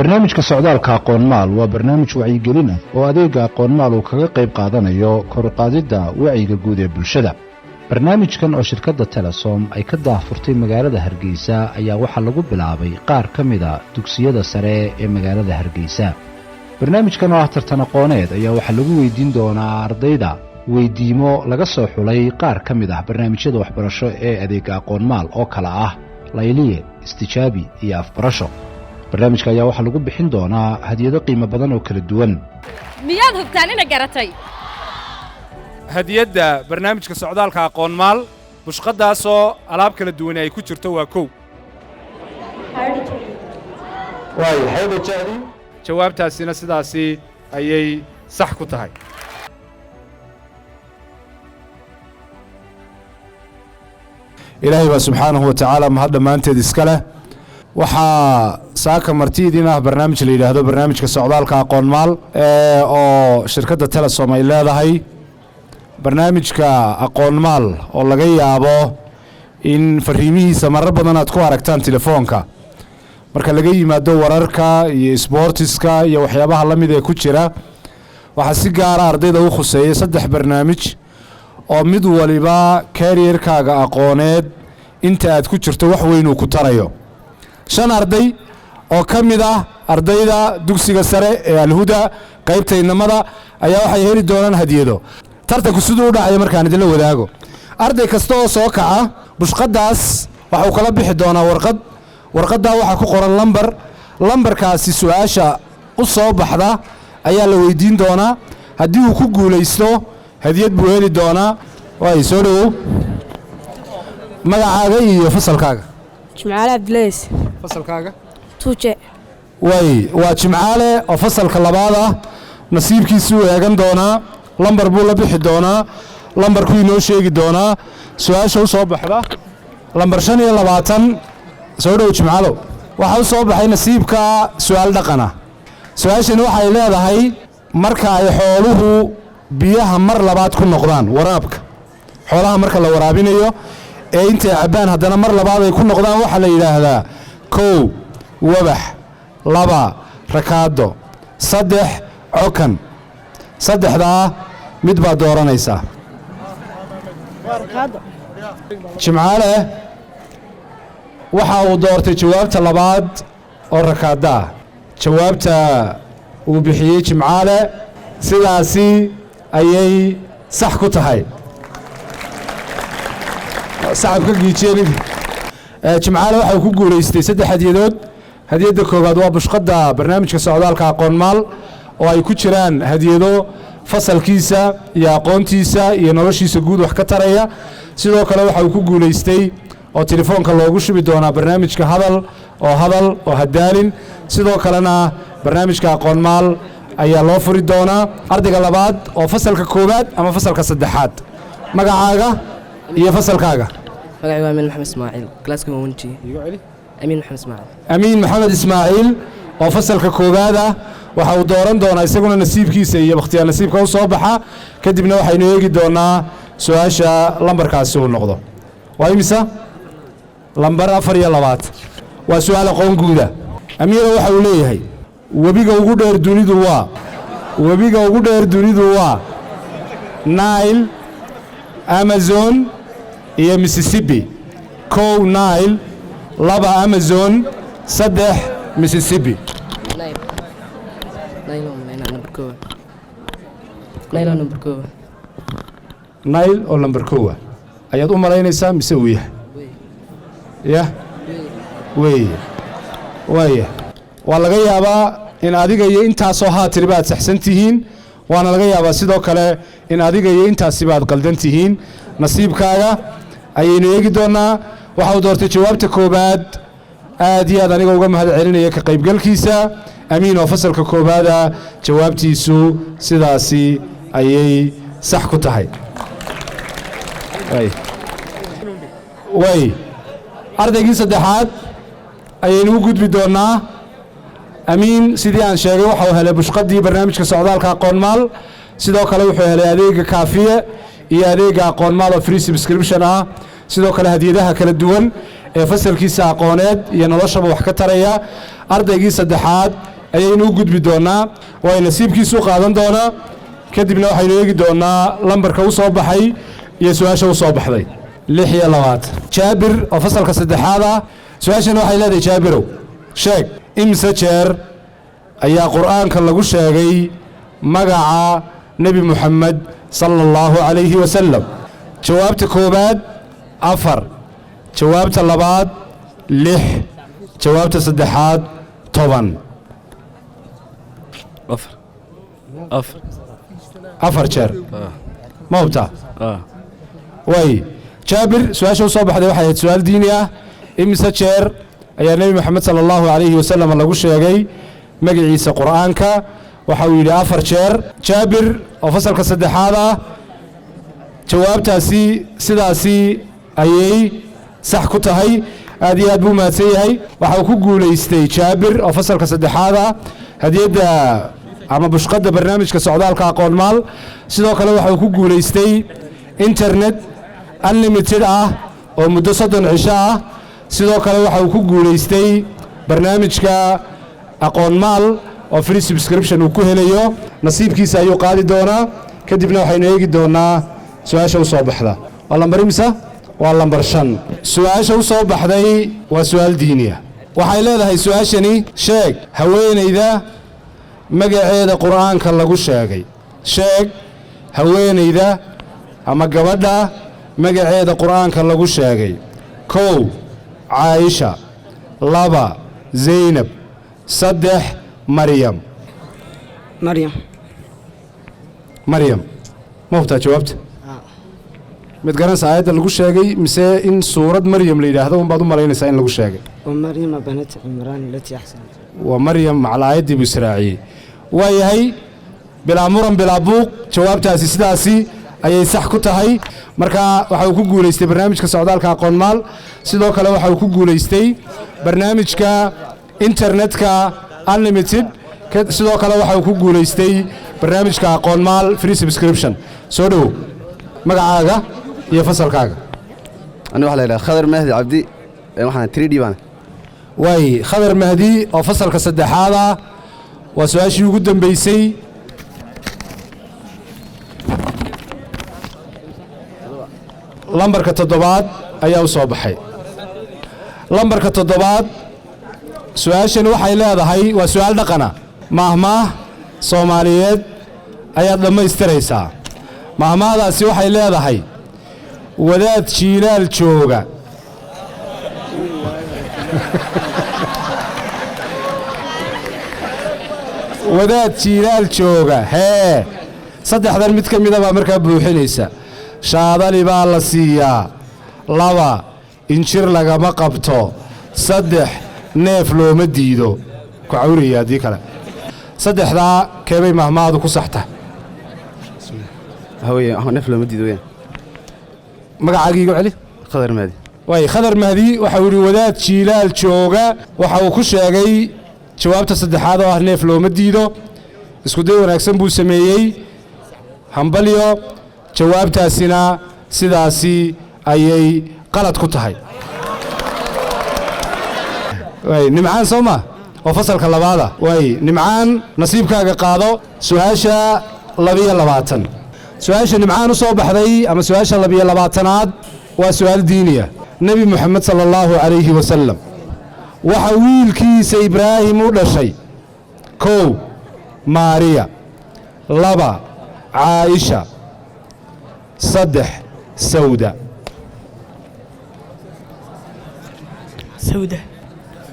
Barnaamijka Socdaalka Aqoonmaal waa barnaamij wacyigelin ah oo adeegga Aqoonmaal uu kaga qayb qaadanayo kor u qaadidda wacyiga guud ee bulshada. Barnaamijkan oo shirkadda Telesom ay ka daahfurtay magaalada Hargeysa ayaa waxaa lagu bilaabay qaar ka mida dugsiyada sare ee magaalada Hargeysa. Barnaamijkan oo ah tartan aqooneed ayaa waxaa lagu weydiin doonaa ardayda weydiimo laga soo xulay qaar ka mid ah barnaamijyada waxbarasho ee adeegga Aqoonmaal oo kala ah Layliye, Istijaabi iyo Afbarasho. Barnaamijka ayaa waxaa lagu bixin doonaa hadiyado qiimo badan oo kala duwan. Miyaad hubtaan ina garatay? Hadiyadda barnaamijka Socdaalka Aqoonmaal, bushqaddaasoo alaab kala duwan ay ku jirto, waa kow. Waay xayda jecli. Jawaabtaasina sidaasi ayay sax ku tahay. Ilaahay baa subxaanahu wa tacaala mahad dhammaanteed iska leh. Waxaa saaka marti idin ah barnaamij la yidhaahdo barnaamijka Socdaalka Aqoonmaal oo shirkadda Telesom ay leedahay. Barnaamijka Aqoonmaal oo laga yaabo in fariimihiisa marar badan aad ku aragtaan telefoonka, marka laga yimaado wararka iyo isboortiska iyo waxyaabaha la mid ee ku jira, waxaa si gaara ardayda u khuseeyay saddex barnaamij oo mid waliba kariyerkaaga aqooneed inta aad ku jirto wax weyn uu ku tarayo. Shan arday oo ka mid ah ardayda dugsiga sare ee Alhuda qaybta inamada ayaa waxay heli doonaan hadiyado. Tartanku siduu u dhacaya markaan idinla wadaago: arday kasta oo soo kaca bushqaddaas waxa uu kala bixi doonaa warqad. Warqaddaa waxaa ku qoran lambar. Lambarkaasi su'aasha u soo baxda ayaa la weydiin doonaa. Haddii uu ku guulaysto, hadiyad buu heli doonaa. Waay, soo dhowow, magacaaga iyo fasalkaaga? Jimcaale Cabdilays. Fasalkaaga? Tuuje. Waay, waa Jimcaale oo fasalka labaad ah. Nasiibkiisuu eegan doonaa, lambar buu la bixi doonaa, lambarkuu inoo sheegi doonaa su-aasha u soo baxda. Lambar 25. Soo dhow Jimcaalow. Waxaa u soo baxay nasiibka su'aal dhaqana. Su-aashani waxay leedahay: marka ay xooluhu biyaha mar labaad ku noqdaan, waraabka xoolaha marka la waraabinayo ee intay cabbaan haddana mar labaad ay ku noqdaan, waxaa la yidhaahdaa: kow, wabax; laba, rakaado; saddex, cokan. Saddexdaa mid baad dooranaysaa. Jimcaale waxa uu doortay jawaabta labaad oo rakaada ah. Jawaabta uu bixiyey Jimcaale sidaasi ayay sax ku tahay. Sacabka giijeen. Jimcaale waxa uu ku guulaystay saddex hadiyadood. Hadiyadda koowaad waa bushqadda barnaamijka Socdaalka Aqoonmaal oo ay ku jiraan hadiyado fasalkiisa iyo aqoontiisa iyo noloshiisa guud wax ka taraya. Sidoo kale waxa uu ku guulaystay oo telefoonka loogu shubi doonaa barnaamijka Hadal oo Hadal oo Hadaalin. Sidoo kalena barnaamijka Aqoonmaal ayaa loo furi doonaa. Ardayga labaad oo fasalka koowaad ama fasalka saddexaad, magacaaga iyo fasalkaaga? Magacaygu waa Amiin Maxamed Ismaaciil, kalaaska waa 1G. Amiin Maxamed Ismaaciil. Amiin Maxamed Ismaaciil oo fasalka koowaad ah waxa uu dooran doonaa isaguna nasiibkiisa iyo bakhtiyaar nasiibka u soo baxa. Kadibna waxaynu eegi doonaa su-aasha lambarkaasi uu noqdo. Waa imisa? Lambar 24. Waa su-aal aqoon guuda. Amiira, waxa uu leeyahay: webiga ugu dheer dunidu waa, webiga ugu dheer dunidu waa Nile, Amazon iyo Mississippi. Kow, Nile; laba, Amazon; saddex, Mississippi. Nile. Nile oo malaynaa number koowa. Nile oo number koowa. Nile oo lambar kowa ayaad u malaynaysaa mise uu yahay? Yah, weeye, waaya. Waa laga yaabaa in adiga iyo intaasoo haatiriba aad saxsan tihiin, waana laga yaabaa sidoo kale in adiga iyo intaasiba aad qaldan tihiin. Nasiibkaaga ayaynu eegi doonnaa. Waxa uu doortay jawaabta koowaad. Aad iyo aad aniga uga mahad celinaya ka qaybgalkiisa. Amiin oo fasalka koowaada, jawaabtiisu sidaasi ayay sax ku tahay. Way, ardaygii saddexaad ayaynu u gudbi doonnaa. Amiin, sidii aan sheegay, waxa uu helay bushqadii barnaamijka Socdaalka Aqoonmaal. Sidoo kale wuxuu helay adeega Kaafiye iyo adeega Aqoonmaal oo free subscription ah. Sidoo kale hadiyadaha kala duwan ee fasalkiisa aqooneed iyo noloshaba wax ka taraya. Ardaygii saddexaad ayaynu u gudbi doonnaa oo ay nasiibkiisu qaadan doonaa. Kadibna waxaynu eegi doonnaa lambarka u soo baxay iyo su-aasha u soo baxday. 26, Jaabir oo fasalka saddexaad ah. Su-aashana waxay leedahay, Jaabirow, sheeg imse jeer ayaa Qur'aanka lagu sheegay magaca Nebi Muxamed sala Allahu calayhi wasalam? Jawaabta koowaad afar, jawaabta labaad lix, jawaabta saddexaad 10. Afar, afar. Afar jeer ma hubtaa? Way, Jaabir su-aasha u soo baxday waxay ahayd su-aal diini ah: imise jeer ayaa Nebi Moxamed sala Allahu calayhi wasalam lagu sheegay magaciisa Qur'aanka? Waxa uu yidhi afar jeer. Jaabir oo fasalka saddexaad ah, jawaabtaasi sidaasi ayay sax ku tahay. Aad iyo aad buu mahadsan yahay. Waxa uu ku guulaystay Jaabir oo fasalka saddexaad ah hadiyadda ama bushqadda barnaamijka Socdaalka Aqoonmaal. Sidoo kale waxa uu ku guulaystay internet unlimited ah oo muddo 30 cisho ah. Sidoo kale waxa uu ku guulaystay barnaamijka Aqoonmaal oo free subscription uu ku helayo. Nasiibkiisa ayuu qaadi doonaa. Kadibna waxaynu eegi doonaa su-aasha u soo baxda. Waa lambar imisa? Waa lambar 5. Su-aasha u soo baxday waa su-aal diiniya. Waxay leedahay su-aashani: sheeg haweenayda magaceeda Qur'aanka lagu sheegay. Sheeg haweenayda ama gabadha magaceeda Qur'aanka lagu sheegay. Kow, Caayisha; laba, Zaynab; saddex, Maryam. Maryam. Maryam. Ma hubtaa jawaabta? Mid garanaysa aayadda lagu sheegay mise in suurad Maryam la yidhaahdo unbaad u malaynaysaa in lagu sheegay? ومريم بنت عمران التي أحسنت. Waa Maryam macal aayaddii buu israaciyey. Waa yahay, bilaa muran, bilaa buuq, jawaabtaasi sidaasi ayay sax ku tahay. Marka waxa uu ku guulaystay barnaamijka Socdaalka Aqoonmaal. Sidoo kale waxa uu ku guulaystay barnaamijka internetka unlimited. Sidoo kale waxa uu ku guulaystay barnaamijka Aqoonmaal free subscription. Soo dhowow, magacaaga iyo fasalkaaga. Ani waxaa la yidhaha Khadar Mahdi Cabdi, waxaan 3D baan. Waay, Khadar Mahdi oo fasalka saddexaad ah. Waa su-aashii ugu dambeysay. Lambarka toddobaad ayaa u soo baxay. Lambarka toddobaad, su-aashani waxay leedahay, waa su-aal dhaqana, maahmaah Soomaaliyeed ayaad dhammaystiraysaa. Maahmaahdaasi waxay leedahay: wadaad jiilaal jooga. Wadaad jiilaal jooga hee, saddexdan mid ka mida baa markaa buuxinaysa: shaadali baa la siiyaa; laba, injir lagama qabto; saddex, neef looma diido. Ku cawraya haddii kale. Saddexdaa keebay mahmaadu ku saxta? Waxa weeye neef looma diido weyaan. Magacaaga igu celi. Khadar Mahdi. Waay, Khadar Mahdi waxau yidhi wadaad jiilaal jooga. Waxa uu ku sheegay jawaabta saddexaad oo ah neef looma diido. Isku day wanaagsan buu sameeyey, hambalyo. Jawaabtaasina sidaasi ayay qalad ku tahay. Waay, Nimcaan soo ma oo fasalka labaada? Waay, Nimcaan, nasiibkaaga qaado su-aasha 22. Su-aasha Nimcaan u soo baxday ama su-aasha 22aad waa su-aal diiniya. Nebi Moxamed sala Allahu calayhi wasalam waxa wiilkiisa Ibraahim u dhashay: kow, Maariya; laba, Caa'isha; saddex, Sawda. Sawda.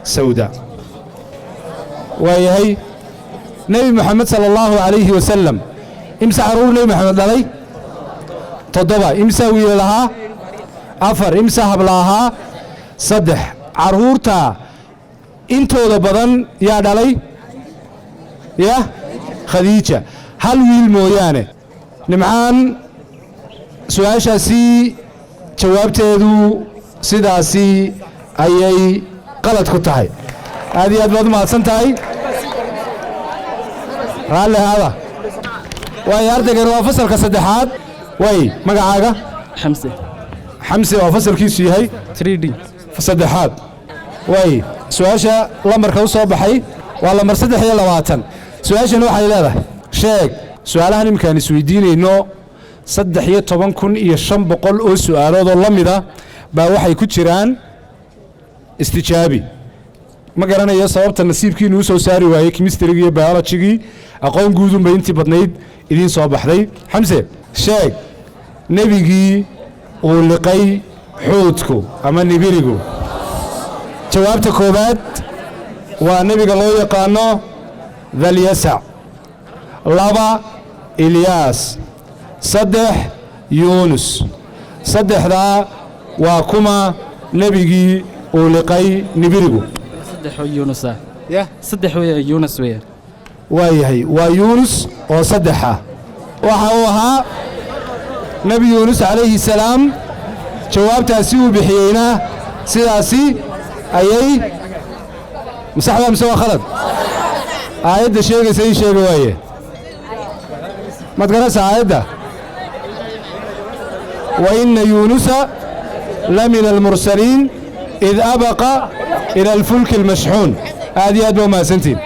Sawda. Waayahay, Nebi Moxamed sala Allahu calayhi wasalam imse carruur Nebi Moxamed dhalay? Toddoba. Imsaa wiila lahaa? Afar. Imsaa habla ahaa? Saddex. Carruurta intooda badan yaa dhalay? Ya Khadiija, hal wiil mooyaane. Nimcaan, su-aashaasi jawaabteedu sidaasi ayay qalad ku tahay. Aad iyo aad baad u mahadsan tahay, raalli ahaada. Waayo, ardaygan waa fasalka saddexaad. Way, magacaaga? Xamse. Xamse oo fasalkiisu yahay 3D. Saddexaad waay. Su-aasha lambarka u soo baxay waa lambar 23. Su-aashan waxay leedahay: sheeg su-aalahan iminkaan isweydiinayno, 13,500 oo su'aalood oo la mida baa waxay ku jiraan istijaabi. Ma garanayo sababta nasiibkiinu u soo saari waayey chemistry-gii iyo biology-gii. Aqoon guudunbay intii badnayd idiin soo baxday. Xamse, sheeg nebigii uu liqay xuudku ama nibirigu. Jawaabta koowaad waa nebiga loo yaqaano Dalyasac, 2 Ilyaas, 3 Yuunus. Saddexdaa waa kuma nebigii uu liqay nibirigu? 3 oo Yunus ah. Ya? 3 weeye, Yunus weeye. Waa yahay, waa Yuunus oo saddexa. Waxa uu ahaa Nebi Yuunus calayhi salaam. Jawaabtaasi uu bixiyeyna sidaasi ayay masaxda mise waa khalad? Aayadda sheegaysa ii sheega waaye. Maad garanaysaa aayadda? "وإن يونس لمن المرسلين إذ أبق إلى الفلك المشحون." Aad iyo aad baa umahadsantiin.